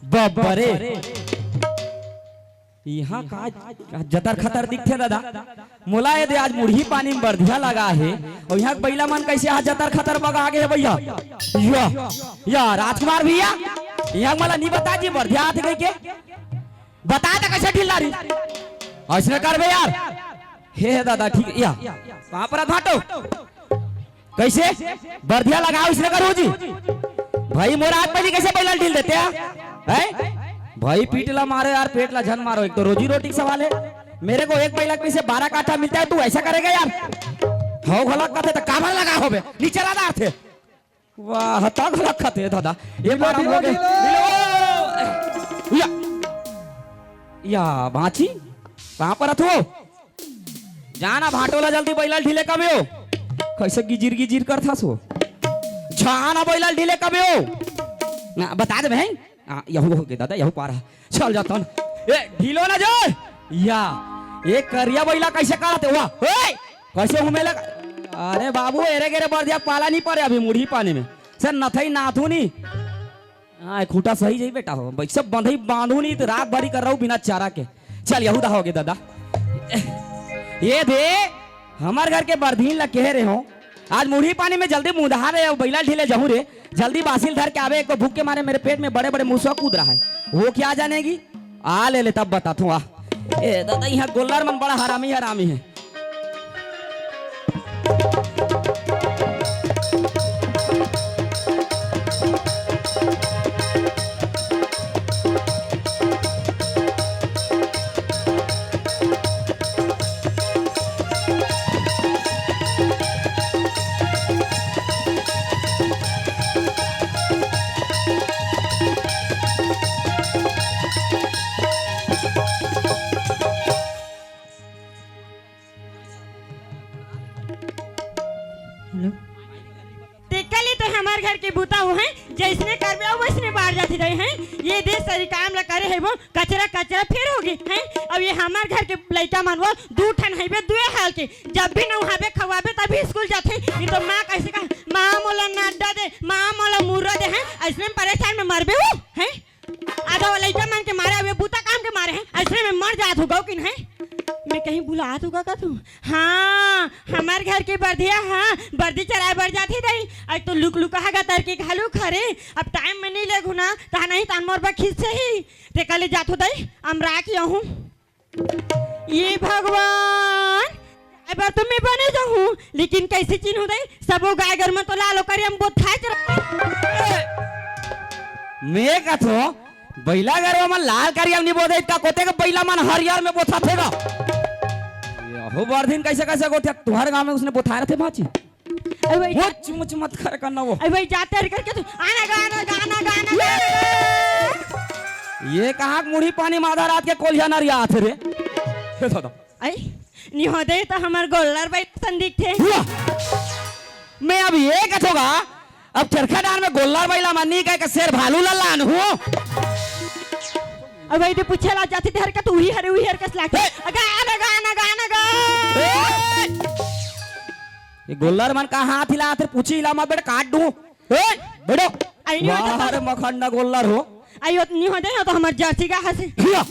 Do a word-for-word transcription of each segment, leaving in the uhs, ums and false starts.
बब्बा रे, इहाँ का जतर खतर दिखथे दादा। मोला ये दे, आज मुड़ही पानी में बरधिया लगा हे, अउ इहाँ के बइला मन कइसे आज जतर खतर बगा गे हे भइया। या, या राजकुमार भइया, इहाँ मोला नइ बता जी बरधिया आथे कहिके, बता त कइसे ढील डारी। अइसने करबे यार। हे, हे दादा, ठीक या। कहाँ पर भाटो? कइसे? बरधिया लगाव, अइसने करहूँ जी। भाई, मोर आँख पहिली कइसे बइला ल ढील देते हैं? हैं? भाई, पीठ ला मारो यार, पेट ला झन मारो, एक तो रोजी रोटी के सवाल है। मेरे को एक बइला के पीछे बारह काठा मिलता है, तू अइसा करेगा यार? हव घलक कथे त काबर लगा होबे? नीचे ला डारथे। वाह, त घलक कथे दादा। ये ढीलो, बार हम ढीलो, लोग ढीलो। ढीलो। या, या बाची, कहाँ पर अथो? जाना भाटो ला जल्दी बइला ल ढीले कबे हो। कइसे गिजिर गिजिर करथस हो? जाना बइला ल ढीले कबे हो। ना, बता दे भाई। आ, यहू हो गे दादा, यहू पारा। चल जाथन। ए, ढीलो ना जो। या, ए करिया बइला कइसे करत हे? वाह, ए, कइसे हुमे लगा? अरे बाबू, एरे गेरे बरधिया पाला नइ परे अभी मुड़ही पानी में। सर नथई नाथू नी। हाँ, खूँटा सही जाही बेटा हो। वइसे बंधई बांधू नी त रात भरी कर रहू बिना चारा के। चल, यहू दा हो गे दादा। ये दे, हमर घर के बरधीन ला कहे रहे हो, आज मुड़ही पानी में जल्दी मुंह दहा रे, अउ बइला ढीले जहूँ रे, जल्दी बासी ल धर के आबे, एक तो भूख के मारे मेरे पेट में बड़े-बड़े मुसवा कूद रहा है। वो क्या जानेगी? आ ले ले, तब बताथों, आ। ए दादा, इहाँ गोल्लर मन बड़ा हरामी, हरामी है। हेलो। तेकर ले तो हमर घर के बूता हो हैं, जइसने करबे अउ वइसने बाढ़ जाथे रहे हैं। ये दे सरी काम ला करे हे वो, कचरा कचरा फेर हो गे हैं। अब ये हमर घर के लइका मन वो दू ठन हइबे दुए हाल के, जब भी नहाबे खवाबे तभी स्कूल जाथे। ये तो माँ कइसे कहा, "माँ मोला नड्डा दे, माँ मोला मुर्रा दे" हैं, अइसने में परेशान में मरबे वो हैं। आधा वो लइका मन के मारे, अब ये बूता काम के मारे हैं, अइसने में मर जात हो गो कि नहीं? मैं कहीं भुलात होगा का तू? हाँ, हमर घर के बरधिया, हाँ, बरदी चराए बर जाथे दाई। आज तो लुक लुका हगा तर के घालू खरे, अब टाइम में नइ लेगहूँ ना, तहाँ नहीं तान मोर बर खींच सही। तेकर ले जाथो दाई, अमरा के आहूँ। ये भगवान, एबर तो मैं बने जाहूँ, लेकिन कइसे चिन्हूँ दाई? सबो गाय गरु मन तो लाल करिया म बोथाए चलत हे। मैं कथों, बइला गरवा मन लाल करिया म नइ बोथाए, का कोते के बइला मन हरियर में बोथाथे गा? यहू बरधीन कइसे कइसे गोठिया, तुँहर गाँव में अइसने बोथाए रथे बाची। अरे भाई, वो चुमुच मत कर करना वो। अरे भाई, जाते हर करके तू आना गा, आना गा, आना गा, आना गा, आना गा। ये कहाँ के मुड़ही पानी म आधा रात के कोलिहा नरियाथे रे? हे दादा। आई, निहोदे तो हमर गोल्लर बाई सन दिखथे। हुआ। मैं अब ये कथों गा, अब चरखा डांड़ में गोल्लर बइला मन नइ कहे के शेर भालू ला लानहूँ। अब भाई, ते पूछे ला जाथे ते हर का तू ही हरे, उही हर कस लागे। हे। अगा, अगा, अगा, अगा, अगा। ए! ये गोल्लर मन का हाथ हिलाथे, पूछी हिला मत बेटा, काट दूँ। ए, बैठो। आई नहीं होता वाह रे, मखंडा गोल्लर हो। आई होत नहीं होते हो तो हमर जर्सी का हंसी। हिया।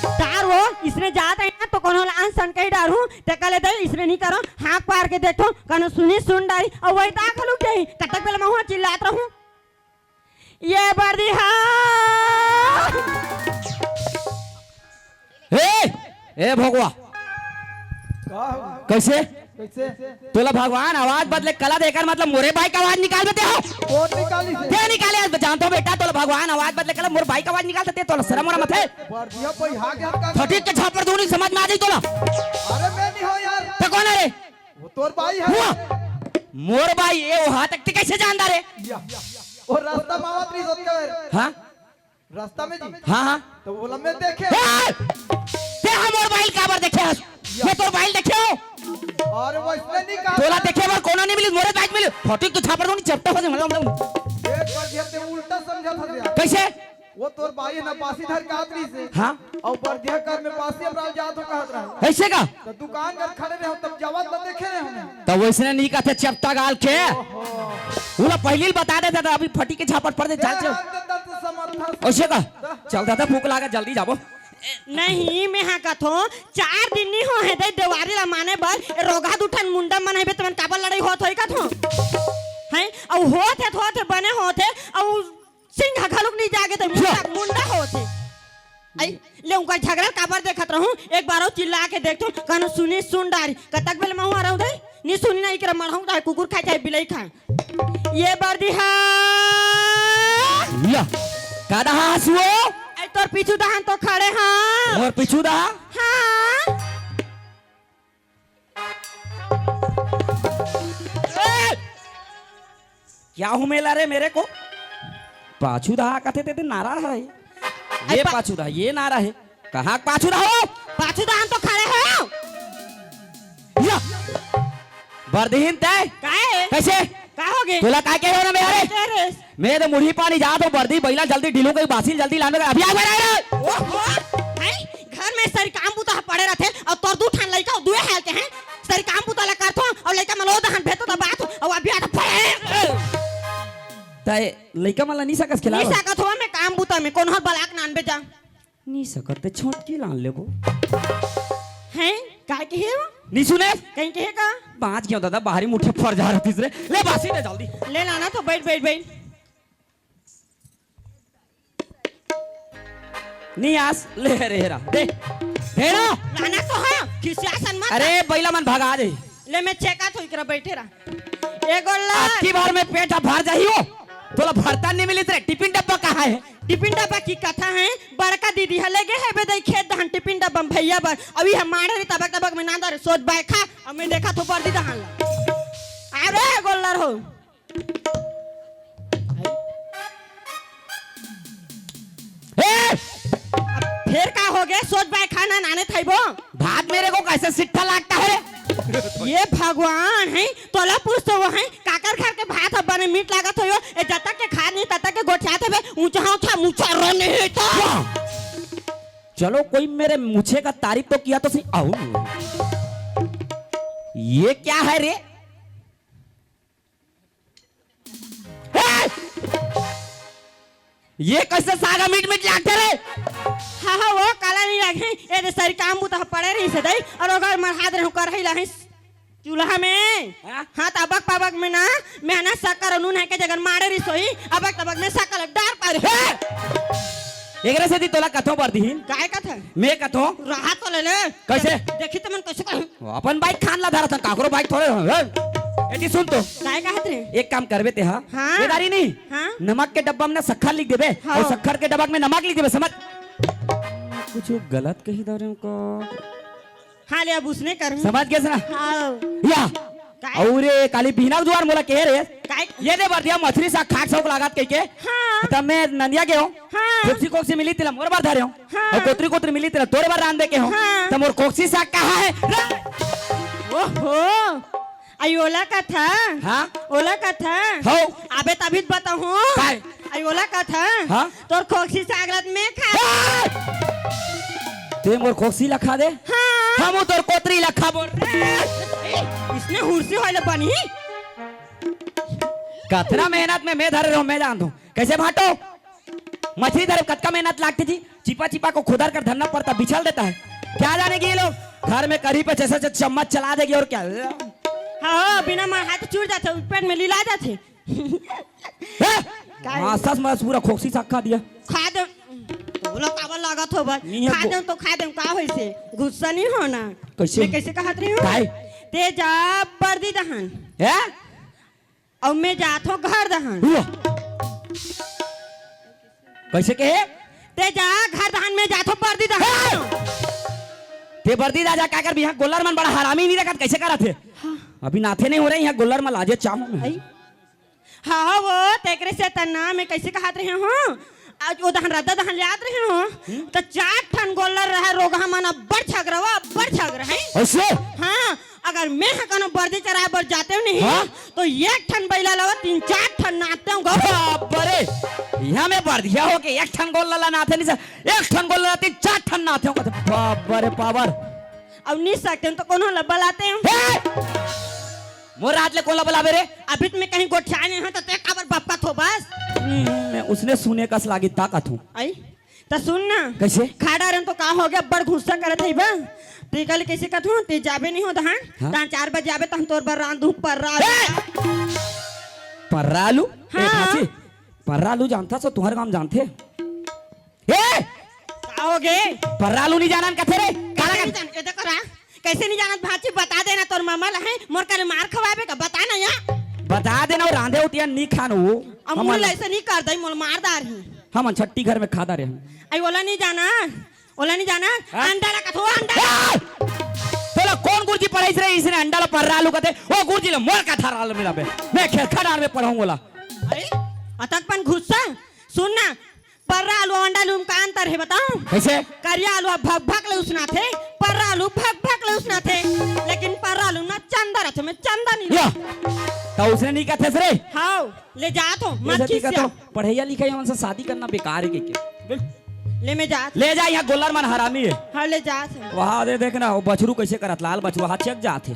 तार वो, इसने जात है ना तो कोनो ला अनसन कही डारूँ, ते कले दे, इसने नहीं करो, हाँक पार के देखो, कनो सुनी सुन डारी, अउ वही ता खलू के ही, कतक बेला महुआ चिल्लात रहूँ। ये बरदी हाँ। ए, ए भगवा। का हो? कइसे? कइसे? तोला भगवान आवाज बदले कला दे, एकर मतलब मोरे बाई के आवाज निकाल देते हो। कौन निकाली से? ते निकाले, जानथों बेटा, तोला भगवान आवाज बदले कला, मोर बाई के आवाज निकाल देते, तोला शरम वरम आथे? बरदिया पहिरा गया का? फटीक के झापड़ दूँ नी, समझ में आ जाही तोला। अरे मैं नहीं हो यार। ते कोन हे रे? वो तोर बाई हे। हुआ। मोर बाई, ए, वो हाथ तक ते कइसे जानदा रे? या। वो रास्ता में आवत रही सोच के। हाँ? रास्ता में जी। हाँ, हाँ। तो बोला, "मैं देखे।" ए! ते हमर बाई ल काबर देखे हस? या। मैं तोर बाई ल देखे हों? अरे, वो इसने नहीं कहा। तोला देखे बर कोनो नइ मिलिस, मोरे बाई ल मिलिस। फटीक तो झापड़ दूँ नी, चपटा हो जाए, मतलब, मतलब। एक बार ये ते उल्टा समझा था यार। कइसे? वो तोर बाई हे ना, बासी धर के आत रहिसे। हाँ। अउ बरदिया कर में बासी अमराल जात हो कहत रहा। अइसे का? तो दुकान जब खड़े रहे हो, तब जवाब तो देखे रहे हो। तब वइसने नइ कथे चपटा गाल के। ओहो। ओला पहिली ल बता दे दादा, अभी फटी के झापट पड़ दे, चल, चल। ओसे का? चल दादा, भूख लागे, जल्दी जाबो। नहीं, मैं हा कथो, चार दिन नहीं हो हे दे देवारी ला माने बर, ए रोगहा दू ठन मुंडा मन हे बे, तुमन काबर लड़ाई होत होई कथो? हैं? अउ होत हे, होत हे, बने होत हे, अउ सिंह घलुक नहीं जागे ते मुंडा, मुंडा होत हे। आई, ले उनका झगड़ा काबर देखत रहूं, एक बार अउ चिल्ला के देखथों, कनो सुनी सुन डारी, कतक बेले महूं आ रहूं दे, नी सुनी नहीं कर मरहूं, चाहे कुकुर खाए, चाहे बिलाई खाए। ये बरदी हा। या, का दहा हसुओ? आई तोर पीछू दहान तो खड़े हा। मोर पीछू दहा? हाँ। ए! क्या हुमेला रे मेरे को? पाछू दहा कथे ते, ते नारा है। ये पा- पाछू दहा, ये नारा है। कहाँ पाछू दहा हो? पाछू दहान तो खड़े हो। या! बरदीन तय? काहे? कैसे? का हो गे? तोला का कहे हो ना मेरे? कहे रे? मैं तो मुड़ी पानी जात हो, बरदी बैला जल्दी ढीलू कहीं बासी जल्दी लाने का। अभी आ गया रे। ओहो, हैं? घर में सरी काम बुता पड़े रहते अउ तोर दू ठान लइका दुए हाल के हैं। सरी काम बुता ला करथो अउ लइका मन लो दहन भेतो त बात अउ अभी आ तो पड़े। तय लइका मन ला नहीं सकस खिलावा? नहीं सकत हो मैं काम बुता में, कौन हर बलाक नान बे जा। नी सकत ते छोटकी लान लेबो। हैं? काय कहे हो? नी सुने? कहीं कहे का? बाँच गयो दादा, बाहरी मुठे फर जा रहा तीसरे। ले बासी दे जल्दी। ले लाना तो बैठ, बैठ, बैठ। नी आस, ले रे हेरा। दे। हेरा। लाना तो है, खिसिया सन मत। अरे बैला मन भगा दे। ले मैं चेका थो इकरा बैठे रहा। ए गोल्ला। अबकी बार में पेट भर जाही हो। तोला भरता नहीं मिली तेरे टिफिन डब्बा कहाँ है? टिफिन डब्बा की कथा है, बड़का दीदी ह लेगे हे बेदई खेत दहन टिफिन डब्बा में भैया बर। अभी हम माड़े रही तबक तबक में नांदा रे सोच बाय खा, अब मैं देखा थो बरदी दहन ला। अरे गोल्लर हो। ए! अब फिर का हो गए? सोच बाय खा ना नाने थाइबो। भात मेरे को कैसे सिट्ठा लागता है रे? ये भगवान है, तोला पूछ तो वो है, काकर घर के भात ह बने मीठ लागत हो यो? ए जतक के खात नहीं ततक के गोठियात हबे, ऊंचा ऊंचा मुचा रो नहीं तो। वाह! चलो कोई मेरे मुछे का तारीफ तो किया तो सही। आऊ। ये क्या है रे? ए! ये कैसे सागा मीठ मीठ लागते रे? हाँ, हाँ, वो काला नहीं लागे। ए दे सरी काम बुता पड़े रही से दई, और ओकर मरहाद रहूं कर ही लाहिस। चूल्हा में। हाँ? हाँ, तो अबक पबक में ना, मैं ना शक्कर और नून है के जगह मारे रही सोई, अबक तबक में शक्कर डार पा रही। हे! एकरे से दी तोला कथो बरदीन। काय कथा? मैं कथो। रहा तो ले ले। कैसे? देखी तो मन कैसे कहूं। अपन बाइक खान ला धरा था, काकरो बाइक थोड़े हो, हैं? एती सुन तो। काय कहत रे? एक काम करबे ते, हाँ? हाँ। ये दारी नहीं? हाँ। नमक के डब्बा में ना शक्कर लिख देबे, हाँ। और शक्कर के डब्बा में नमक लिख देबे, समझ? कुछ गलत कही दे रहे हो का? हाँ, ले अब उसने कर। समझ गेस ना? हाँ। या। काय? अउ रे, काली बिहना जुआर मोला कहे रे। काय? ये दे बरदिया मछरी साग खाक शौक लागत कहिके। हाँ। त मैं नंदिया गे हो। हाँ। कोकसी कोकसी मिली तेला मोर बर धरे हो। हाँ। अउ कोतरी कोतरी मिली तेला तोर बर रांध दे के हो। हाँ। त मोर कोकसी साग कहाँ है? ओहो। आई ओला कथा। हाँ? ओला कथा। हो। अबे तभी तो बताऊँ। काय? आई ओला कथा। हाँ? तोर कोकसी साग ला त मैं खा। ए! ते मोर कोकसी ला खा दे। हाँ। हमू तोर कोतरी ला खाबो। इसने हुरसी होइले बनी। कतना मेहनत में मैं धरे रहूं, मैं जानत हूं। कैसे भांटो? मछली धरे कतका मेहनत लागथे जी। चिपा चिपा को खुदर कर धरना पड़ता, बिछल देता है। क्या जानेगी ये लोग? घर में कढ़ी पे जैसे जैसे चम्मच चला देगी और क्या? हाँ, बिना मार हाथ चूर जाथे, पेट में लीला जाथे। हैं? काय? हाँ, सस मस पूरा कोकसी साग खा दिया। खा दे। तोला काबर लागत हो बस? नहीं है खा वो। दे तो खा दे, का होइसे? गुस्सा नहीं होना। कैसे? मैं कैसे कहत रही हूँ? काय? ते जा बरदी दहन। हैं? अउ मैं जाथो घर दहन। हुआ। कैसे कहे? ते जा घर दहन, मैं जाथो बरदी दहन। हैं? ते बरदी दा जा, का कर भी यहाँ गोल्लर मन बड़ा हरामी नहीं रखत, कैसे करत हे? हाँ। अभी नाथे नहीं हो रहे, यहाँ गोल्लर मन लाजे चाहूँ मैं। आई। हाँ, वो तेकरे से तना मैं कैसे कहत रहे हूँ? आज वो दहन रद्दा दहन ले आत रहे हूँ, हम्म। तो चार ठन गोल्लर रहे, रोगहा मन अब्बड़ झगरा, वो अब्बड़ झगरा है। ऐसे? हाँ, अगर मैं ह कनो बरदी चराए बर जाते हूँ नहीं, हाँ? तो एक ठन बैला लावा, तीन चार ठन नाते हूँ गो। बाप रे, यहाँ में बरदिया हो के एक ठन गोल्लर ला नाते नहीं सर, एक ठन गोल्लर ला तीन चार ठन नाते हूँ। बाप रे पावर। अब नहीं सकते हूँ तो कोनो ला बलाते हूँ। हे! मोर रात ले कोन ला बलाबे रे? अभी तो मैं कहीं गोठियाने त ते काबर बपकत हो बस? हम्म, मैं उसने सुने कस लागी ता कथूं। आई? त सुन ना। कइसे? खा डारेन तो का हो गे? अब्बड़ गुस्सा करत हई बा। ते कल कइसे कथूं? ते जाबे नइ हो तहां? हाँ। तहां चार बजे आबे, तहां तोर बर रांधहूं पर्रा आलू। ए! पर्रा आलू? ए, हाँ। भांची, पर्रा आलू जानथस? तुंहर गांव जानथे? ए! का हो गे? पर्रा आलू नइ जानन कथे रे? काला कइसे नइ जान-, ए, देखो रा, कइसे नइ जानत भांची, बता देना तोर ममा ल हे, मोर करा मार खवाबे का, बता ना या। बता देना, वो रांधे उतिया नइ खान वो। अब हमन मोला अइसे नइ कर दई, मोला मार डारही। हमन छट्टी घर में खा डारे हन। आई ओला नइ जाना, ओला नइ जाना, हाँ? अंडा ला कथो, अंडा। ए! तोला कोन गुरुजी पढ़ाइस रे, इसने अंडा ला पर्रा आलू कथे, वो गुरुजी ला मोर करा आलू मिलाबे। मैं खेलखा डार में पढ़ाऊं ओला। अरे, अतक पन गुस्सा, सुन ना, पर्रा आलू, अंडा आलू में का अंतर हे बताओं? कइसे? करिया आलू ह भक भक ले उसनाथे, पर्रा आलू भक भक ले उसनाथे, लेकिन पर्रा आलू में चंदा रथे, में चंदा नइ या, रथे। त उसने नइ कथस रे? हाव, ले जात हों, ये मत सती का खिसिया। तो पढ़ाई लिखाई हमन से शादी करना बेकार हे के, के? ले मैं जात। ले जा, इहां गोल्लर मन हरामी हे। हाँ, ले जात हों। वहां दे देखना, वो बछरू कइसे करत, लाल बछरू, हाथ चेक जात हे।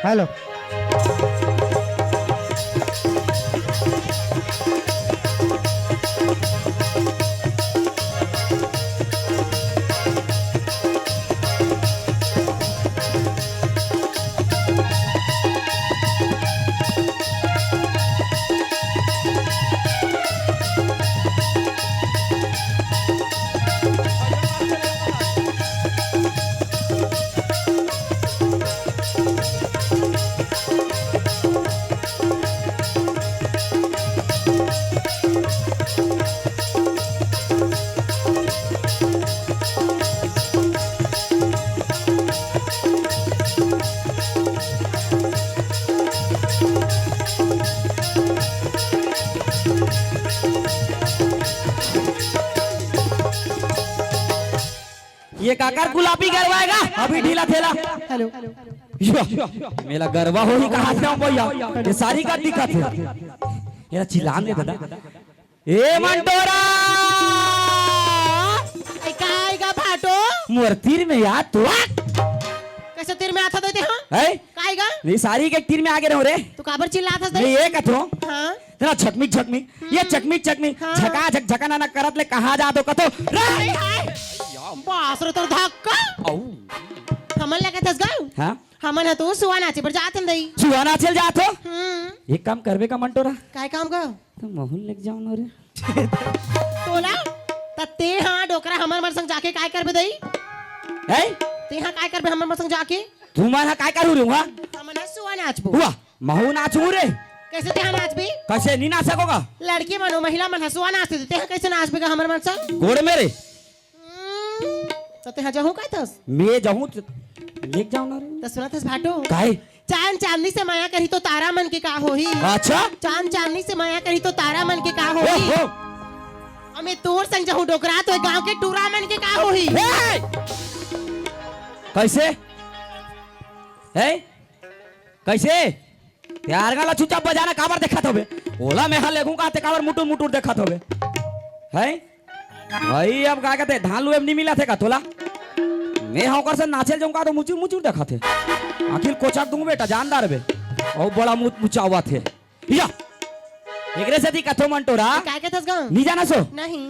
हेलो। ये काकर गुलाबी गरवा हे गा? अभी ढीला थेला। हेलो। यो, मेला गरवा होही कहात हे भैया। ये सारी का दिखत हे। ये चिल्लान दे दादा। ए मंटोरा! ए, का आय गा भाटो? मोर तीर में आ तो। कइसे तीर में आथस दई ते, हाँ? हैं? का आय गा? ये सारी के तीर में आगे रहो रे। तू काबर चिल्लाथस दई? मैं ये कथों। हाँ। तेला झकमिक झकमिक, ये हम्म। चकमिक चकमिक, हाँ। झका झक झका नाना करत ले कहाँ जात हो कथों, रे! हाय, हाय। बास रे तोर धक्का। औ। हमन ला कथस गा? हाँ? हमन ह तो सुआ नाचे बर जात हन दई। सुआ नाचे ल जात हो? हम्म। एक काम करबे का मंटोरा? काय काम गा? त महू ल लेके जाव ना रे। तोला? त तेंहा डोकरा हमर मन संग जाके काय करबे दई? हैं? तेंहा काय करबे हमर मन संग जाके? तुमन ह काय करहू रे उहाँ? हमन ह सुआ नाचबो। वाह, महू नाचहूँ रे। कइसे तेंहा नाचबे? कइसे नइ नाच सकों गा? लड़की मन अउ महिला मन ह सुआ नाचथे, तेंहा कइसे नाचबे गा हमर मन संग? गोड़ में रे। हम्म, त तेंहा जहूँ कहिथस? मैं जहूँ त लेके जाव ना रे। त सुनत हस भाटो? काहे? चांद चांदनी से मया करही तो तारा मन के का होही? अच्छा? चांद चांदनी से मया करही तो तारा मन के का होही? ओहो! अउ मैं तोर संग जहूँ डोकरा तो गाँव के टूरा मन के का होही? ए! कइसे? ए? कइसे? ते अरगा ला चुपचाप बजाना काबर देखत हवे? ओला मैं हा लेगहूँ का ते काबर मुटुर मुटुर देखत हवे? हैं? भाई अब का कहिथे धान लुए म नइ मिलत हे का तोला? मैं हा ओकर से नाचे ल जाहूँ का तो मुचुर मुचुर देखत हे। आखिर कोचक दूँ बेटा जान डारबे। अउ बड़ा मुच मुचावत हे। या। एकरे सेती कथों मंटोरा। काय कहिथस गा? नइ जानस ओ? नहीं।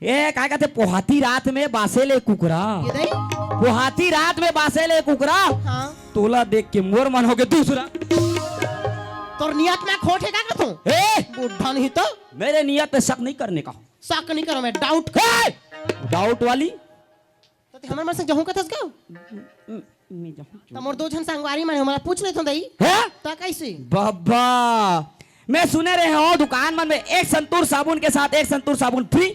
ए, काय कहिथे, पोहाती रात में बासे ले कुकरा। ये दई? पोहाती रात में बासे ले कुकरा। हाँ। तोला देख के मोर मन होगे दूसरा। तोर नियत में खोट हे का कथों? ए! बुढ़ा नहीं तो। मेरे नियत पे शक नहीं करने का। शक नहीं करों मैं, doubt कर। ए! Doubt वाली? त ते हमर मन संग जहूँ कहिथस गा? मैं जहूँ त मोर दो झन संगवारी मन हे, हमन ला पूछ लेथों दई। हैं? त कइसे? बाबा, मैं सुने रहेंव दुकान मन में एक संतूर साबुन के साथ एक संतूर साबुन free।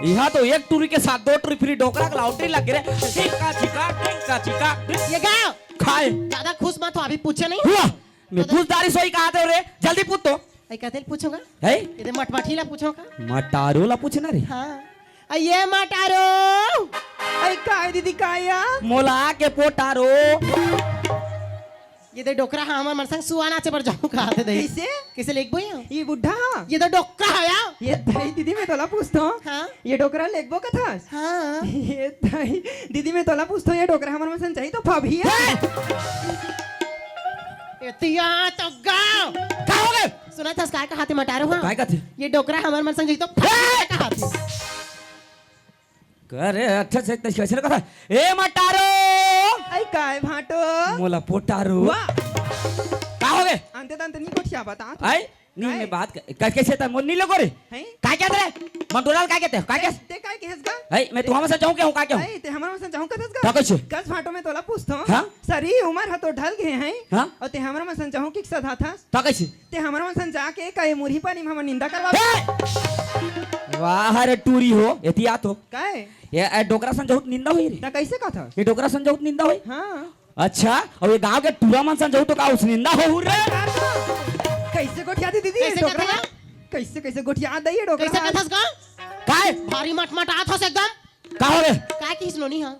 इहाँ तो एक टूरी के साथ दो टूरी free, डोकरा के lottery लग गे रे। टिंका चिका, टिंका चिका, ये गा। खाए। जादा खुश मत हो, अभी पूछे नहीं। हुआ। मैं पूछ डारिस ओही कहात हँव रे, जल्दी पूछ तो। अई कतेल पूछों गा? हैं? ये दे मटमठी ला पूछों का? मटारो ला पूछना रे। हाँ। अई ये मटारो। अई काय दीदी काय या? मोला के पोटारो। ये दे डोकरा हा हमर मन संग सुआ नाचे बर जाहूँ कहाथे दई। कइसे? कइसे लेगबो या? ये बुढ़ा हा? ये दे डोकरा हा या? ये दई दीदी मैं तोला पूछथों। हाँ? ये डोकरा लेगबो कथस? हाँ। ये दई दीदी मैं तोला पूछथों, ये डोकरा हमर मन संग जाही तो फबही या? ए तिया तो गाँव। का होगे? सुनत हस काय कहाथे मटारो? हाँ, काय कथे? ये डोकरा हमर मन संग जही तो कहाथे। करे अच्छा से तैसे कैसे कथा? ए मटारो। आई काय भाटो? मोला पोटारो। वाह। का हो गे? अंते तंते नहीं गोठिया बता। आई नहीं, मैं बात कर, कैसे था मोर नहीं लगो रे? हैं? काय कहते रे? मंटोलाल काय कहते हो? काय कहते? ते काय कहेस गा? है, मैं तुम्हारा से जाऊं क्या हूं, का क्या हूं? है, ते हमारा से जाऊं का दस गा? का कैसे? गज भाटो में तोला पूछतो। हाँ? सरी उमर ह तो ढल गए हैं। हाँ? और ते हमारा मन संग जाऊं कि सदा था? का कैसे? ते हमारा मन संग जाके का ये मुरही पानी में हमर निंदा करवा? हे! वाह रे टूरी हो, एती आत हो। काय? ये, ए, डोकरा संग जहूत निंदा होई रे। ना कैसे कथा? ये डोकरा संग जहूत निंदा होई? हाँ। अच्छा, अउ ये गांव के टूरा मन संग जहूत तो का उस निंदा होहू रे? कैसे गोठिया दी दीदी? कैसे डोकरा? कथा? कैसे, कैसे गोठिया दई ये डोकरा? कैसे कथस का? काय? भारी मटमटात हस एकदम। का हो रे? काय किहिस नोनी हा?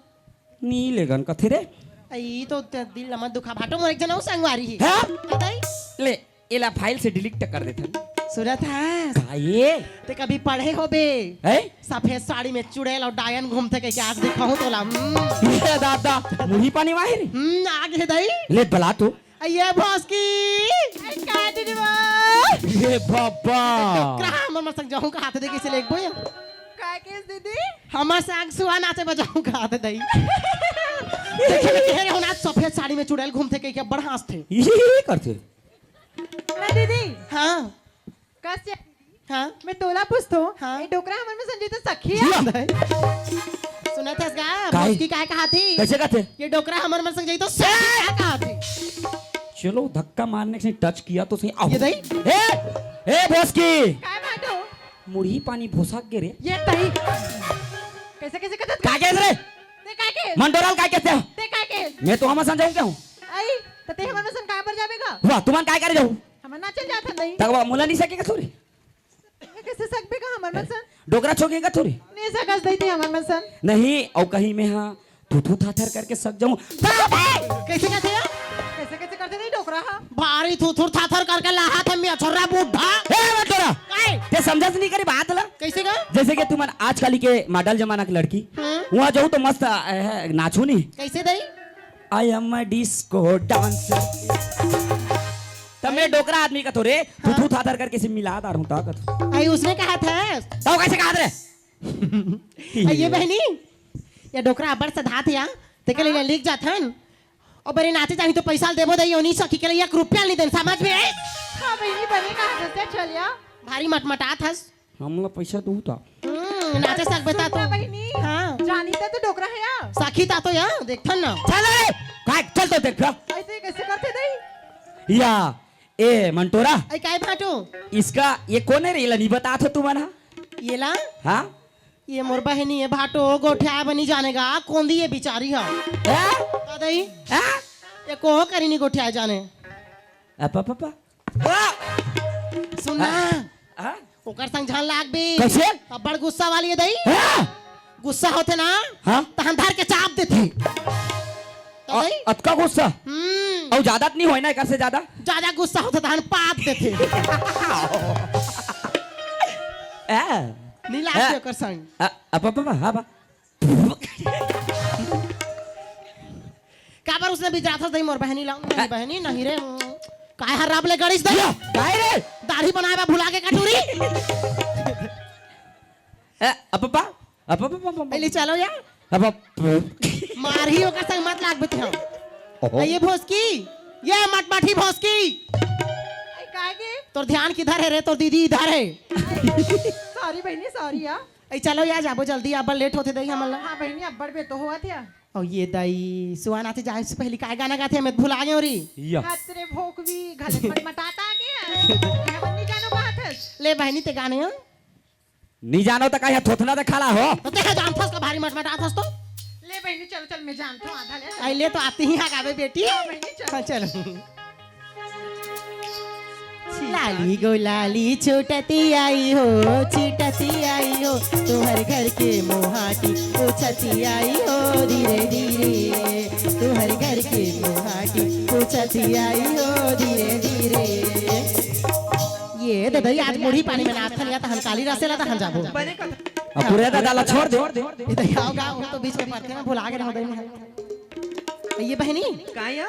नी लेगन कथे रे। ई तो ते दिल ला मत दुखा भाटो, मोर एक जन अउ संगवारी ही। हैं? कतई? ले, एला फाइल से डिलीट कर देथन। सुनत हस? का ये? ते कभी पढ़े होबे? हैं? सफेद साड़ी में चुड़ैल अउ डायन घूमथे कहिके आज दिखाहूं तोला। हम्म। ये दादा, मुरही पानी माहिर? हम्म, आगे दई। ले बला तू। ये भोसकी। अरे का दीदी वो? ये बाबा। डोकरा हमर मन संग जाहूं कहाथे दई, कइसे लेगबो ये? का केस दीदी? हमर संग सुआ नाचे बर जाहूं कहाथे दई। देखे में तेरे होना सफेद साड़ी में चुड़ैल घूमथे कहिके बड़ हंसथे। ये करथे। ना दीदी। हाँ। कस हाँ। मैं तोला पूछतो, हाँ। ये डोकरा हमर मन संग जही तो सखी जिया। है? सुनत हस गा? काय? भोसकी काय कहाथे? कैसे कथे? ये डोकरा हमर मन संग जही तो सखी काय कहाथे? चलो, धक्का मारने से टच किया तो सही। आओ। ये दई? ए, ए, भोसकी। काय भाटो? मुरही पानी भोसक गे रे। ये दई। कैसे, कैसे कथस? का केस रे? ते काय केस? मंटोलाल काय कहते हो? ते काय केस? मैं तो हमर संग जाऊं क्या हूं? आई, त ते हमर मन संग काय बर जाबे गा? वाह, तुमन काय करे जाहू? हमन नाचे जात हन दई। तब मोला नहीं सकेगा थोड़ी? कैसे सकबे का हमर मन सन? डोकरा छोके का थोड़ी? नहीं सकस दई ते हमर मन सन। नहीं, अउ कहीं मैं हाँ थू थू था थर करके सक जाऊं। कैसे कहते हैं? कैसे, कैसे करथे दई डोकरा हा? भारी थू थू था थर करके लाहा थे मैं छोरा बुढ़ा। ए, मत डरा। काय? ते समझस नहीं करी बात ला? कैसे का? जैसे कि तुमन आजकल के मॉडल जमाना की लड़की, हाँ। वहाँ जाऊँ तो मस्त, अ, नाचू नहीं। कैसे दई? I am a disco dancer। त मैं डोकरा आदमी कथों रे, थू थू था थर करके से मिला दार हूं ता कथों। आई उसने कहा था। त कैसे कहा रे? आई ये बहिनी, ये डोकरा अब्बड़ सधात हे या, तेकर ले लिख जाथन। अउ बरे नाचे जाही तो पैसा ल देबो दई, ओ नी सखी के लिए एक रुपया ल नी देन, समझ में आइस? हाँ बहिनी, बने कहा था, चल या। भारी मटमटात हस। हमला पैसा दू ता। हम्म, नाचे सकबे ता सुन ना तो। बहिनी। हाँ। जानी ता तो डोकरा हे या। साखी ता तो या, देखथन ना। चल रे, काय, चल तो देख। ऐसे कैसे करथे दई? या, ए, मंटोरा। आई काय भाटो? इसका, ये कोन हे रे? एला नहीं बता थो तुमन हा? ये ला? हाँ? ये मोर बहिनी हे भाटो, गोठिया बनी जाने गा, कोंदी ये बिचारी हा। हैं? का दई? हैं? ये कोहो करी नहीं गोठिया जाने। Up, up, up. आ! सुन ना। हाँ? हाँ? ओकर संग झन लागबे। कैसे? अब्बड़ गुस्सा वाली हे दई। हाँ? गुस्सा होथे ना, हाँ? तहन धर के चाप देथे। तो अ-, दई? अतका गुस्सा? हम्म। अउ ज्यादा त नहीं होय ना, एकर से ज्यादा? ज्यादा गुस्सा होथे तहन पाप देथे। आ। नहीं लागबे आ। ओकर संग। आ, अप, अप, अप, हाँ, बा। काबर उसने बिचारथस दई मोर बहिनी ला? नहीं बहिनी, नहीं रे। काय हर राब ले गड़िस दई? या, काय रे? दाढ़ी बनाए बा भुला के कटोरी। ए, अप्पा, अप्पा, अप्पा, अप्पा। पहले चलो या। अप्पा। मारही ओकर संग मत लाग बेटे हम। ओहो। ए, ये भोसकी, ये मटमठी भोसकी। ए, काय के? तोर ध्यान किधर हे रे? तोर दीदी इधर हे। Sorry बहिनी, sorry या। ए, चलो या, जाबो जल्दी, अब्बड़ लेट होथे दई हमन ला। हाँ बहिनी, अब्बड़ बेर तो होवत या। अउ ये दई, सुआ नाचे जाए से पहली काय गाना गाथे, मैं भुला गेंव री। या। हाथ रे भोकवी, घले मटमटात आगे। मैं अपन नहीं जानो कहा था। ले बहिनी ते गाने हो? नहीं जानो तो कहीं थोथना देखा ला हो। तो ते जानथस का भारी मटमटाथस तो? ले बहिनी, चल, चल, मैं जानथों, आधा ले, चल। आई ले तो आती ही आ गावे बेटी। हाँ, बहिनी, चल। हाँ, चल। लाली गो लाली छोटती आई हो, छिटती आई हो, तुहर घर के मोहाटी पोछती आई हो, धीरे धीरे। तुहर घर के मोहाटी पोछती आई हो, धीरे धीरे। ये ददई, आज मुरही पानी में नाचथन या तहन काली रसेला तहन जाबो। बने कथा। अब पूरे दादा ला छोड़ दे। ये दई, आओ गा, वो तो बीच में पड़थे ना, भुला गे रहो दई में। ये बहिनी। का या?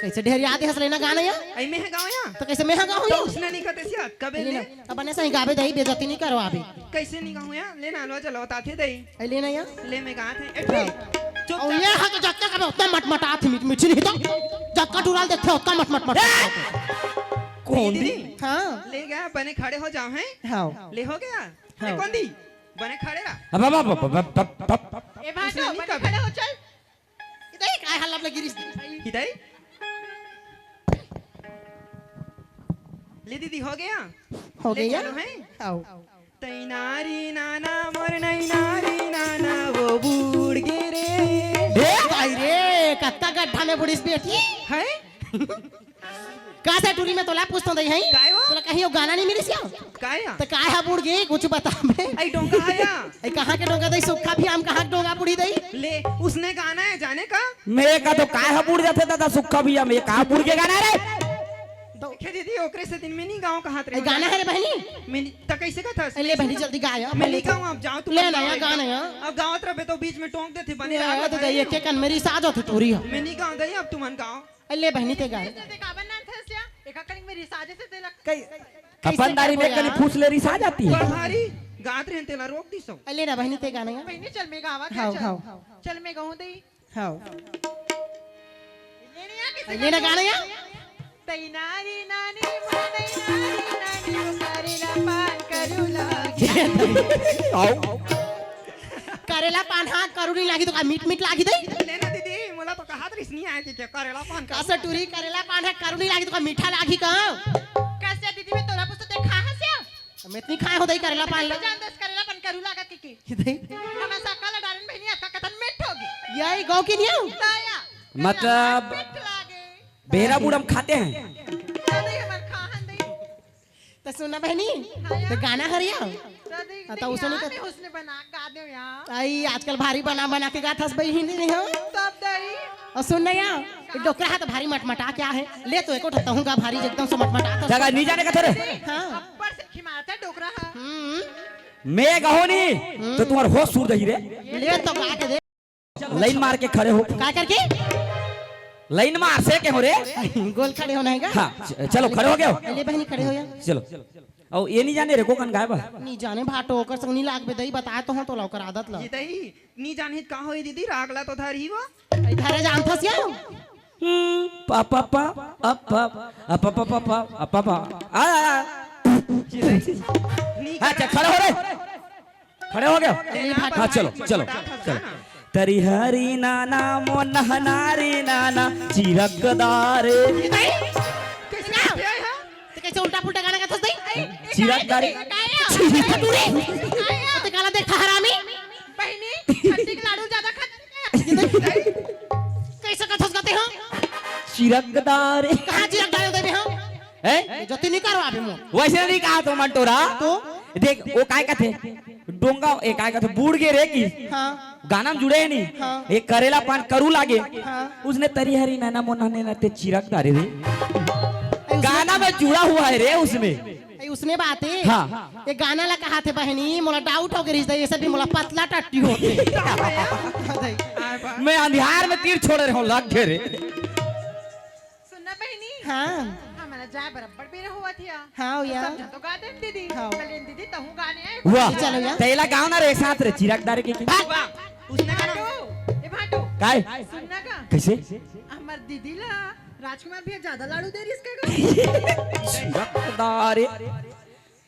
कइसे ढेर याद हस लेना गाना या? अई मैं ह गाँव या। त कइसे मैं ह गाँव त या? उसने नहीं कहते सिया, कबे ले ले। ना, अब बने सही गाबे दई, बेइज्जती नहीं करवाबे। कइसे नहीं गाँव या? लेना लो, चलो, ताथे दई। अई लेना या? ले मैं गात हे। ए, हाँ। ठीक। चुप अउ चाप। ये ह तो जतका कबे ओतना मटमटात हे, मिठ-, मिठी नहीं तो। जतका टुरा ल देखथे, ओतना मटमट मट। ए! कौन दीदी? दी? हाँ। ले गया, बने खड़े हो जाओ, हैं? हाँ। ले हो गया? हाँ। ए, कौन दी? बने खड़े रहा। अब, अब, अब, अब, अब, अब, अब। ए भाटो, उसने नहीं बने कबे। खड़े हो, चल। इधर ही काय हाल लग गिरिस। इधर ही? ले दीदी, हो गया? हो ले गया? चलो, हैं? आओ। तैनारी नाना मोर नैनारी नाना वो बूड़ गे रे। ए भाई रे, कत्ता गड्ढा में बुड़िस बेटी। हैं? का से टूरी में तोला पूछतो दई हई? काय हो? तोला कहीं वो गाना नहीं मिलिस या? काय या? त काय हा बुड़ गे, कुछ बता बे। अई डोंगा हा या? अई कहाँ के डोंगा दई, सुक्खा भी हम कहाँ के डोंगा बुड़ी दई? ले, उसने गाना है, जाने का? मैं का तो काय हा बुड़ जाथे दादा, सुक्खा भी हम, ये का बुड़ के गाना रे? देखे दीदी, ओकरे से दिन में नहीं गाँव कहाँ ए, गाना है रे बहनी। मैं नहीं, त कैसे का था? ए, ले बहनी, जल्दी गा या। मैं नहीं गाऊँ, आप जाओ, तुम ले ना गाओ यार, एकदम। गाना यार। अब गावत रहबे तो बीच में टोंक देथे, बने ए, रहा तो बताइए। दई, एक एक कन मेरी साज होती टूरी हो। मैं नहीं गाऊँ दई, अब तुमन गाओ। ए, ले बहनी ते गा। जैसे देखा बन नाम था सिया, एक कलिंग मेरी साजे से तेला। कई, अपन दारी में कली फूस ले रिसा जाती है। पढ़ारी गात रहन तेला रोक दी सो। ए, ले ना बहनी ते गाना यार। बहनी चल मैं गावा क्या हाँ, चल? हाँ। चल मैं गाऊँ दई। हाँ। लेने आ किसे लेने गाना या? तैनारी नानी, वो तैनारी नानी, वो करेला पान करू लागी। आओ। करेला पान हा करू नहीं लागी तो का मीठ मीठ लागी दई? लेना दीदी, मोला तो कहा तो रिस नहीं आया कि क्या करेला पान करू। कस टूरी करेला पान हा करू नहीं लागी तो का मीठा लागी का? कस दीदी मैं तोला पूछतो ते खा हंस्या? मैं इतनी खाए हो दई करेला पान ला। जान दस करेला पान करू लागा के के। कि दई? हम ऐसा काला डालन बहनी अतका कतन मिठ होगे। यही गाँव की नहीं हो? ताया। मतलब मिठ लागे। बेहरा बूढ़ हम खाते हैं। दादी हमर खाहन दई। त सुना बहनी, हाँ यार। त गाना हरिया। दादी, हाँ, त नहीं उसने यार, तो मैं उसने बना गा दे यार। आई, आजकल भारी बना बना के गात हस बई हिंदी नहीं हो। तब दई। अउ सुन ना यार, ये डोकरा हा त भारी मटमटा क्या है? ले तो एको ठत्ता हूँ गा भारी एकदम से मटमटा था। जगह नहीं जाने का थोड़े। हाँ। ऊपर से खिमारता डोकरा हा। हम्म। मैं गाहूँ नहीं, हम्म। तो तुम्हार होश उड़ जाही रे। ले तो गा के दे। लाइन मार के खड़े हो। का करके? लाइन मार से के हो रे? गोल खड़े होना है का? हाँ, च-, चलो, खड़े हो गए हो? ले बहनी, खड़े हो यार। चलो। अउ ये नहीं जाने रे, को कन गाय बा? नहीं जाने भाटो, ओकर संग नहीं लागबे दई, बताए तो हूँ तोला ओकर आदत ला। ये दई, नी जानही त का होही दीदी, राग ला तो धरही वो। ए, धरे जानथस या? हम्म, पा, पा, पा, अप, पा, अप, पा, पा, पा, अप, पा, पा। आ, आ, आ। नी हाँ, अच्छा, करा। खड़े हो रे। खड़े हो गए? ए, हाँ, चलो, चलो, चलो। तरी हरी नाना, मोन हनारी नाना, चिरकदार। ये नहीं? कैसे गाते हैं, हाँ? तो कैसे उल्टा पुल्टा गाना गाता है? चिरकदार। गाया। चिरकदार। तो गाना देखा हरामी। बहिनी, खट्टी के लाडू ज्यादा खाते हैं। कैसे कथस गाते हो? चिरकदार। कहाँ चिरकदार होते हैं हम? हैं? जति नहीं करो अभी मुँह। वैसे नहीं कहा तो मंटोरा। तो? देख, वो काय कहते? डोंगा, ए, काय कहते? बूड़ गे रे की। हाँ। गाना में जुड़े है नहीं? हाँ। एक करेला पान करू लागे। हाँ। उसने तरी हरी नैना मोना नैना ते चिरकदार रे। ए, उसने गाना में जुड़ा हुआ है रे उसमें। ए, उसने बात है। हाँ। ये गाना ला कहा थे बहनी, मोला डाउट हो गई, ये सब भी मोला पतला टट्टी होते। मैं अंधियार में तीर छोड़ रहे हूँ, लग गए रे। सुनना बहनी। हाँ। हमारा जाए बराबर बेरा हुआ थिया। हाँ, तो या। सब जन तो गा देन दीदी। हाँ। कलेन दीदी, तहूँ गाने आए। वाह। चलो या। तैला गाओ ना रे, साथ रे, चिरकदार के की। वाह। उसने गाना। भाटो, ए भाटो। काय? सुनना का? कैसे? हमार दीदी ला राजकुमार भैया ज्यादा लाडू दे रिहिस का गा? चिरकदार।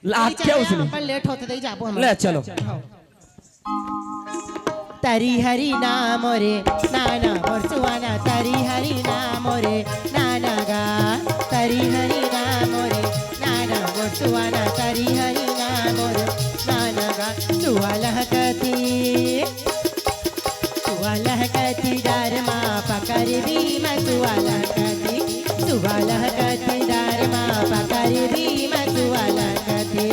लाग क्या चलो, उसने? अपन लेट होते दे जाबो हम। ले, चलो। तरी हरी नाम रे नाना मोर सुआना, तरी हरी नाम रे नाना गा, तरी हरी नाम रे नाना मोर सुआना, तरी हरी नाम रे नाना गा। सुआ लहकती, सुआ लहकती डार मा पकड़ भीम, सुआ लहकती, सुआ लहकती डार मा पकड़ भीम, सुआ लहकती।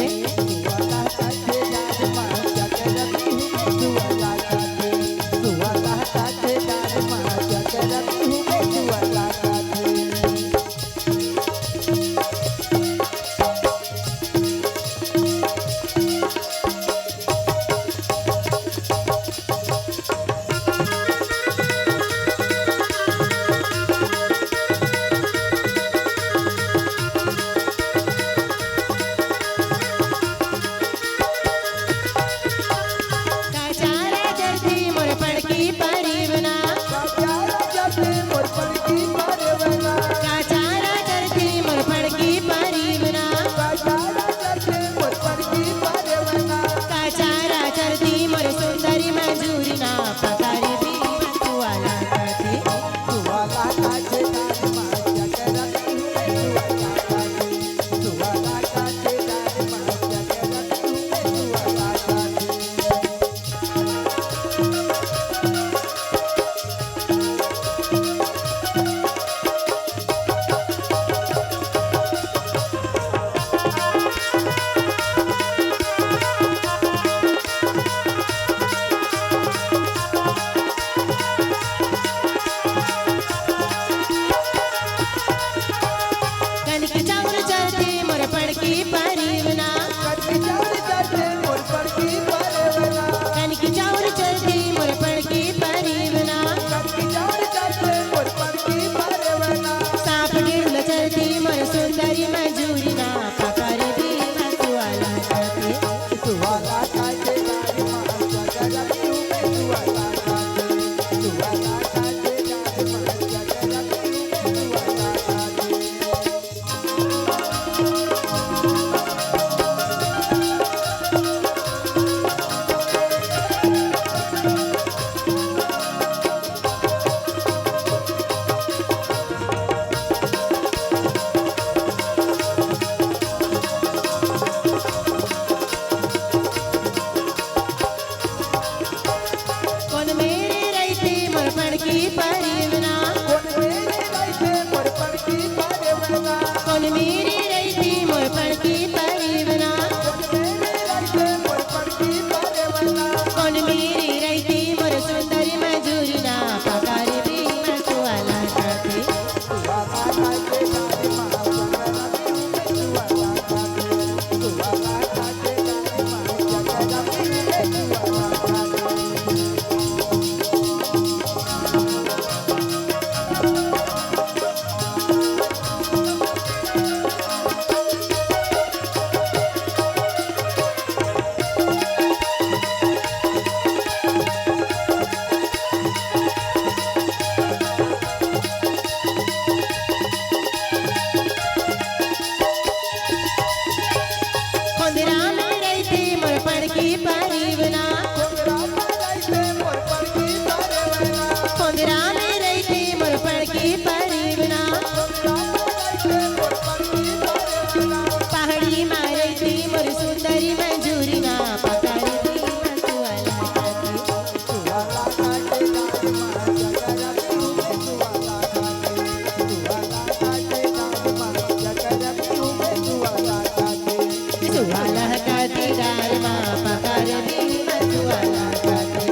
वाला काटी डार मा पकड़ ली मचुआ ला काटी।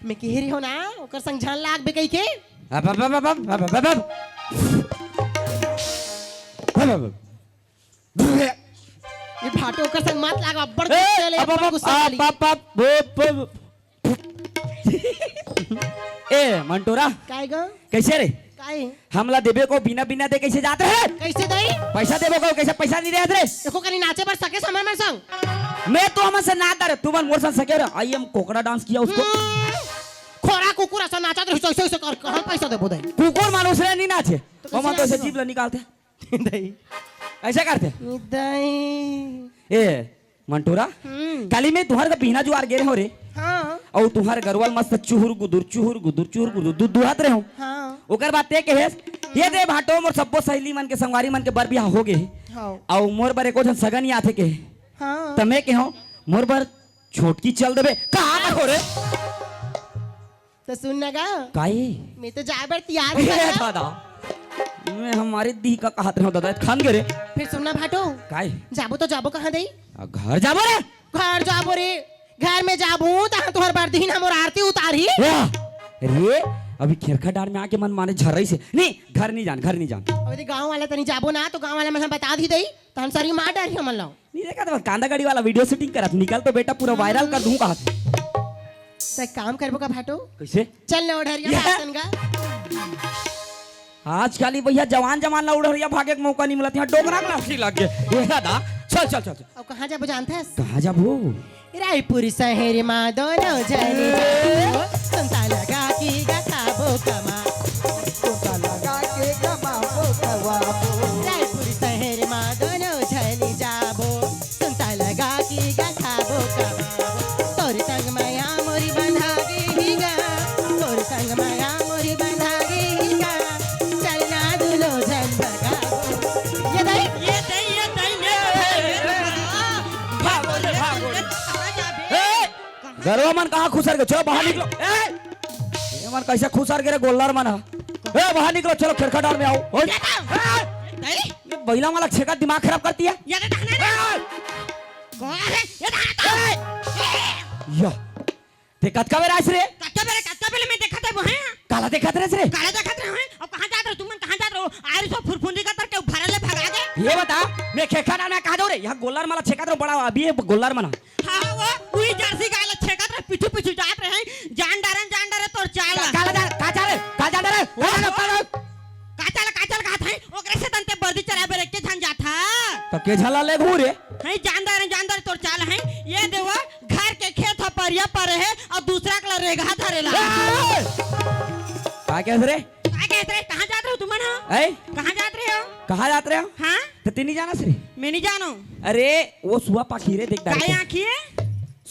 मैं कह रही हूँ ना, ओकर संग झन लाग बे कहि के। अब, अब, अब, अब, अब, अब, अब, अब। अब, अब, अब। ये भाटो ओकर संग मत लाग, अब्बड़ ए, गुस्सा ले, अब, अब, अब्बड़ अब, गुस्सा अब, ले। अब, अब, वो, वो, ए, मंटोरा। काय ग? कैसे रे? काय? हमला देबे को बिना, बिना दे कैसे जात रहे? कैसे दई? पैसा देबे को, कैसे पैसा नहीं देत रे? देखो, कनी नाचे बर सके समय में संग। मैं तो हमन से ना डरे, तुमन मोर संग सके रे। आई एम कोकड़ा डांस किया उसको। हम्म, खोरा कुकुर असन नाचत रहे, ऐसे, ऐसे कर, कहाँ पैसा देबो दई? कुकुर मानुस रे नहीं नाचे। तो कैसे ओमन तो ऐसे नाचे? जीभ ला निकालते। दई। ऐसा करते। दई। ए, मंटूरा, हम्म। काली मैं तुहर का बिहना जुआर गे रहो रे। हाँ। अउ तुहर गरवा ल मस्त चुहुर गुदुर, चुहुर गुदुर, चुहुर गुदुर, दू-, दुहत रहे हो। हाँ। ओकर बाद ते कहेस, "ये दे भाटो मोर सब्बो सहेली मन के, संगवारी मन के बर बिहा हो गे हे। हाँ। अउ मोर बर एको झन सगा नइ आथे," कहे। हाँ। त मैं कहेंव, "मोर बर छोटकी चल देबे।" कहाँ तक हो रे? त सुन ना गा। काई? मैं तो जाए बर तैयार हूँ ए दादा। दादा, मैं हमारे दी का कहत रहो दादा, खान गे रे। फिर सुन ना भाटो। काई? जाबो तो जाबो कहाँ दई? आ, घर जाबो रे। घर जाबो रे। घर में जाबो, तहाँ तुहर बर दीन हमर आरती उतारही। वाह! रे, अभी खेरखा डार में आके मन माने झर्रई से। नहीं, घर नहीं जान, घर नहीं जान। अबे गाँव वाला तनी जाबो ना, तो गाँव वाला मन बता दी दई, तहन सरी मार डारही हमन ला। नहीं देखा तो कांदा गड़ी वाला वीडियो शूटिंग करत निकल तो बेटा पूरा वायरल कर दूं कहा। त काम करबो का भाटो? कैसे? चल ना ओढ़रिया ये? भाषण गा। आजकल ही भैया जवान जवान ला ओढ़रिया भागे के मौका नहीं मिलत, यहाँ डोकरा के लाठी लग गए। ये दादा, चल, चल, चल, चल। अब कहाँ जाबो जानथस? कहाँ जाबो? रायपुर शहर मा दोनों जने जाबो, सुनता लगा के गा खाबो कमा। सुनता लगा के कमाबो खवाबो। रायपुर शहर मा दोनों झनी जाबो, सुनता लगा के गा खाबो कमाबो। तोर संग माया मोरी बंधा गे ही गा, तोर संग माया मोरी बंधा गे ही गा, चलना दुनो झन भगाबो। ये दई? ये दई, ये दई, ये दई। भागो रे, भागो रे। कहाँ जाबे? ए! कहाँ? गरवा मन कहाँ खुसर गे? चलो बाहर निकलो। ए! ये मन कैसे खुसर गे रे गोल्लर मन ह? ए, बाहर निकलो, चलो खेरखा डार में आओ। ओए। ये दई? ये बैला वाला छेका दिमाग खराब करती है। ये दे दाना ना। ए! कौन है? ये दाना तो। ए! या। ते कतका बेर आइस रे? कतका बेर, कतका बेर मैं देखत हे वो, हैं? काला देखत रहे रे? काला देखत रहे हैं? अब कहाँ जात रहो तुमन, कहाँ जात रहो? आए रहो फुरफुरी का तर के भरल ले भगा दे। ये बता, मैं खेखा ना, ना कहाँ जाऊँ रे? यहाँ गोल्लर मला छेकत रहो बड़ा, अभी ये गोल्लर मला। हाँ, वो, वही जर्सी गाय ला छेकत रहे, पीछू पीछू जात रहे हैं। जान डारन, जान डारे तोर चाल ला। काला जा, का चाल रे? का चाल रे? का चाल रे? का चाल, का चाल कहत हैं? ओकरे से तंते बर्दी चराए बर एक के झन जात हा। तो के झला ले घूरे? हैं, जान डारे, जान डारे तोर चाल है। ये देवा, घर के खेत ह परिया परे हे अउ दूसरा के ला रेगहा धरे ला। ए! का कहत रे? का कहत रे? कहाँ जात रहो तुमन ह? ए? कहाँ जात रहे हो? कहाँ जात रहे हो? हाँ? त ते नहीं जानस रे? मैं नहीं जानों। अरे, वो सुआ पाखी रे, देख डाल काय के। आँखी है?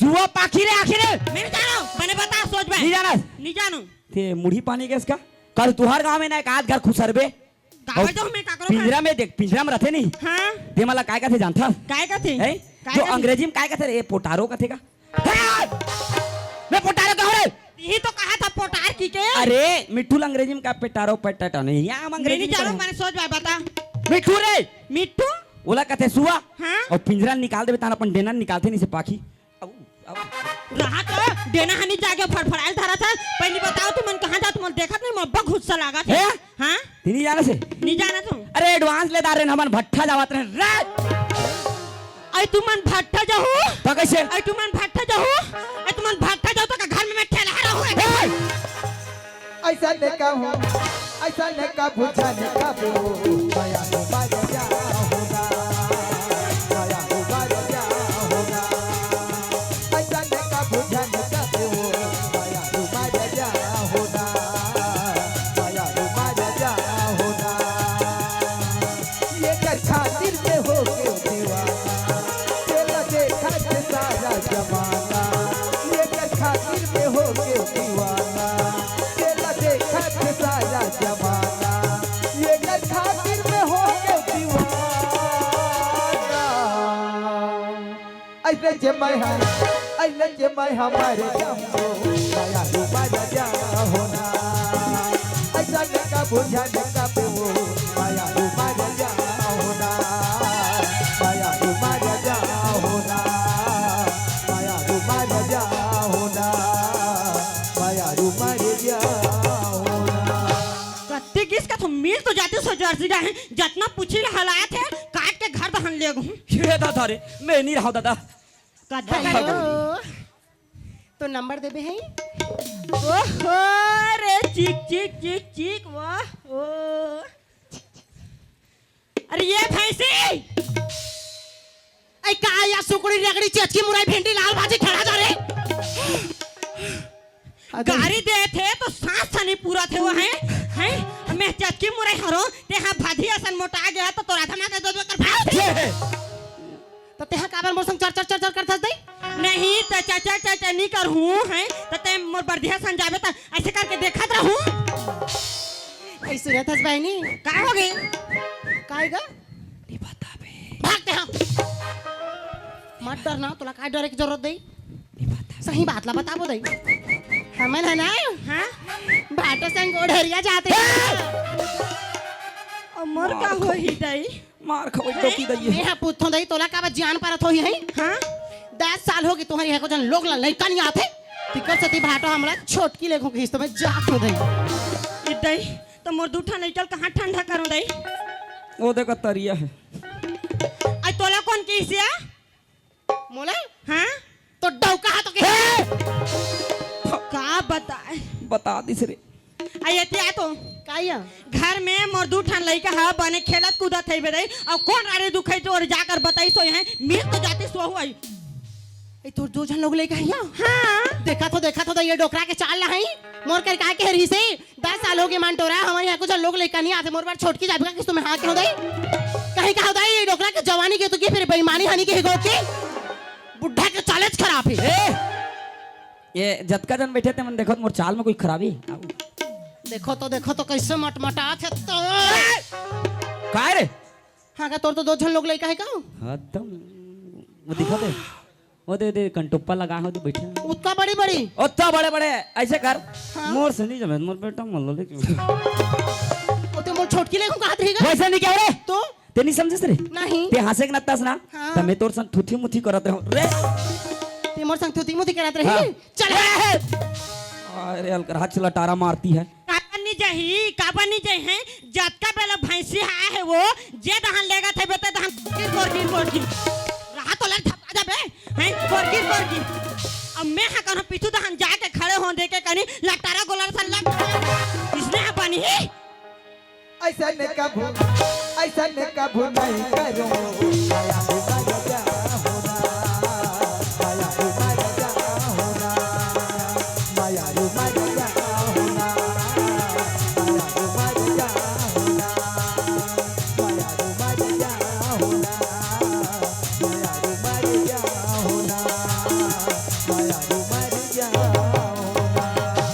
सुआ पाखी रे, आँखी रे। मैं नहीं जानों। बने बता, सोच बे। नहीं जानस? नहीं जानों। ते मुड़ी पानी के इसका? कल तुहार गाँव में ना एक आध घर खुसरबे। काबर अउ जाऊँ मैं काकरो घर? पिंजरा में देख, पिंजरा में रथे नहीं। हाँ। ते मला काय कथे जानथा? काय कथे? हैं? काय जो कथे? अंग्रेजी में काय कथे रे? ए, पोटारो कथे का? हे! मैं पोटारो कहूँ रे? यही तो कहा था पोटार की के। अरे, मिट्ठू ला अंग्रेजी में का पेटारो, पेटाटा नहीं। यहाँ हम मैं अंग्रेजी नहीं में जानों, कहूँ। मैंने सोच बाय बता। मिट्ठू रे! मिट्ठू? ओला कथे सुआ। हाँ? अउ पिंजरा निकाल देबे, तान अपन डेना निकालथे नहीं से पाखी। अब, अब। रहा तो डेना हनी जागे फड़फड़ाइल धरा था। पहली बताओ तुमन कहाँ जात, तुमन देखत नहीं, मोर बहुत गुस्सा लागत हे। हैं? हाँ? ते नहीं जानस रे? नहीं जानत हूँ। अरे advance ले डारे हमन भट्ठा जावत रहे रे। अरे तुमन भट्ठा जाहू? तो कैसे? अरे तुमन भट्ठा जाहू? अरे तुमन भट्ठा जाहू तो का घर में मैं ठेलहा रहूँ? ए! ऐसा ने कहूँ, ऐसा ने कभू झन कभू, माया हो मर जा होगा, माया हो मर जा होगा। ऐसा ने कभू झन कभू, माया हो मर जा होगा, माया हो मर जा होगा। ये कर खातिर में हो के दीवाना, तेला देखा थे सारा जमाना। ये कर खातिर में हो के दीवाना, तेला देखा थे सारा जमाना। ये कर खातिर में हो के दीवाना। ऐसे जे मैं हर, अइले जे मैं हमर जम्मो, मया डूबा जा होना। ऐसा न कबू झन कबू, मया डूबा जा होना। मया डूबा जा होना। मया डूबा जा होना। मया डूबा जा होना। कत्ती किस का तो मिल तो जाती सो जर्सी का है, जतना पूछी ला हलाया थे, काट के घर दहन ले गहूं। हे दादा रे, मैं नहीं रहा दादा। कत्ता हेलो। तो नंबर देबे है? ओहो रे, चिक, चिक, चिक, चिक, वाह, ओ। अरे ये भैंसी! ऐ का या सुकड़ी, रगड़ी, चेचकी, मुरई, भिंडी, लाल भाजी खड़ा जा रे। अरे। गारी दे थे तो सांस सनी पूरा थे वो है, हैं? मैं चेचकी मुरई हरो, ते हाँ भाजी असन मोटा गया तो तोरा धमा के दो दो कर भाग थे। ये है। त तेहा काबर मोर संग चर चर चर चर करथस दई? नहीं, त चर चर चर चर नहीं करहूँ, हैं? त ते मोर बरधिया सन जाबे त ऐसे करके देखत रहूँ। ऐ सुरत हस बहिनी। का हो गई? काय ग? नहीं बताबे। भाग तेहा। मत डर ना, तोला काय डरे के जरूरत दई? नहीं बताबे। सही बात ला बताबो दई। हमन है ना? हाँ? भाटो संग ओढ़रिया जाते हैं। अमर का होही दई? मार खवई टोकी दई। मैं हा पूछथों दई, तोला काबर जान परत होही है? हाँ? दस साल हो गए तुम्हारी है को जन लोग ला लइका नहीं आथे। तिकर सेती भाटो हमला छोटकी लेखों कहिस तो मैं जात हों दई। ए दई, तो मोर दू ठन लइका ल कहाँ ठंडा करों दई? वो देखो तरिया है। अई तोला कौन कहिस या? मोला? हाँ? तो डौका हा तो के? हे! का बताए? बता दिस रे। आ, ये ते आ तो। का या? घर में मोर दू ठन लइका ह, बने खेलत कूदत है बेदई, अउ कौन रारे दुखई तो और जाकर बताई सोई है, मिल तो जाती सोहू आई। ए, तोर दो झन लोग लइका है या? हाँ। देखा तो, देखा तो, ये डोकरा के चाल ला है। मोर कर का के रही से? दस साल हो गए मान टोरा, हमर यहाँ कुछ लोग लइका नहीं आते, मोर बार छोटकी जाबे का किस तुम्हें हाँ के हो दई? कहीं का हो दई, ये डोकरा के जवानी के तो के फिर बेईमानी हानि के हो के? बुढ़ा के चालेच खराब है। ए, ये जतका जन बैठे ते मन देखो, मोर चाल में कोई खराबी? देखो तो, देखो तो, कैसे मटमटात है तो। काय रे? हाँ, का तोर तो दो झन लोग लइका है का? एकदम, वो दिखा दे। वो दे, दे, कंटोप्पा लगा हो, दे बैठे हैं। उतना बड़ी बड़ी? उतना बड़े बड़े, ऐसे कर। हाँ। मोर से नहीं जमे, मोर बेटा मन लो लेके। वो तो मोर छोटकी लेखों कहत रही का? वैसे नहीं कह रहे। तो? ते नहीं समझे रे? नहीं। ते हंसे के नत्तास ना? हाँ। त मैं तोर संग थुथी मुथी करत रहूं। रे। ते मोर संग थुथी मुथी करत रही? हाँ। चल। ए! अरे, अलकरहा चला टारा मारती है। काबर नहीं जाही, काबर नहीं जाही, हैं? जतका बेला भैंसी हा है वो, जे दहन लेगा थे बेटे दहन गिर गोर गिर गोर गिर। रहा तो लग धपा जाबे, हैं? गोर गिर गोर गिर। अब मैं हा कनो पीछू दहन जाके खड़े हों देखे कनी लटारा गोलर सन लग। इसने हा बनी ही। ऐसा ने कभू, ऐसा ने कभू नहीं करो।